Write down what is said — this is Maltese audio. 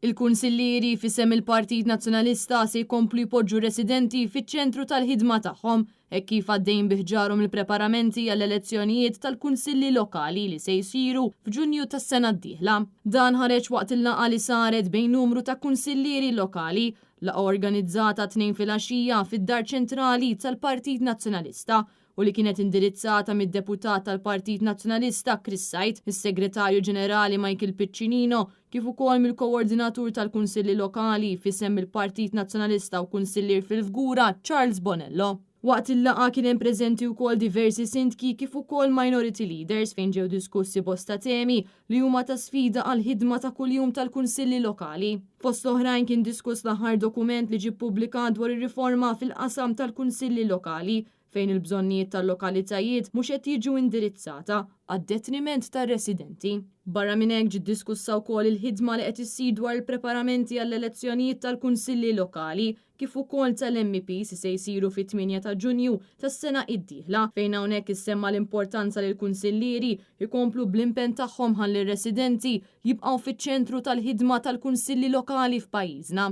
Il-Kunsillieri f'isem il-Partit Nazzjonalista se jkomplu jpoġġu r-residenti fiċ-ċentru tal-ħidma tagħhom hekk kif għaddejjin bi ħġarhom il-preparamenti għall-elezzjonijiet tal-Kunsilli Lokali li se jsiru f'Ġunju tas-sena d-dieħla. Dan ħareġ waqt il-laqgħa li saret bejn numru ta' Kunsillieri Lokali, laqgħa organizzata t-Tnejn filgħaxija fid-Dar Ċentrali tal-Partit Nazzjonalista u li kienet indirizzata mid-Deputat tal-Partit Nazzjonalista Chris Said, is-Segretarju Ġenerali Michael Piccinino kif ukoll mill-Koordinatur tal-Kunsilli Lokali f'isem il-Partit Nazzjonalista u Kunsillier fil-Fgura Charles Bonello. Waqt il-laqgħa kien hemm preżenti wkoll diversi Sindki kif ukoll Minority Leaders fejn ġew diskussi bosta temi li huma ta' sfida għall-ħidma ta' kuljum tal-Kunsilli Lokali. Fost l-oħrajn kien diskuss l-aħħar dokument li ġie ppubblikat dwar ir-riforma fil-qasam tal-Kunsilli Lokali fejn il-bżonnijiet tal-lokalitajiet mhux qed jiġu indirizzata għad-detriment tar-residenti. Barra minn hekk ġiet diskussa wkoll il-ħidma li qed issir dwar il-preparamenti għall-elezzjonijiet tal-Kunsilli Lokali kif ukoll tal-MEPs li se jsiru fit-8 ta' Ġunju tas-sena id-dieħla fejn hawnhekk issemma l-importanza li l-Kunsillieri jkomplu bl-impenn tagħhom ħalli r-residenti jibqgħu fiċ-ċentru tal-ħidma tal-Kunsilli Lokali f'pajjiżna.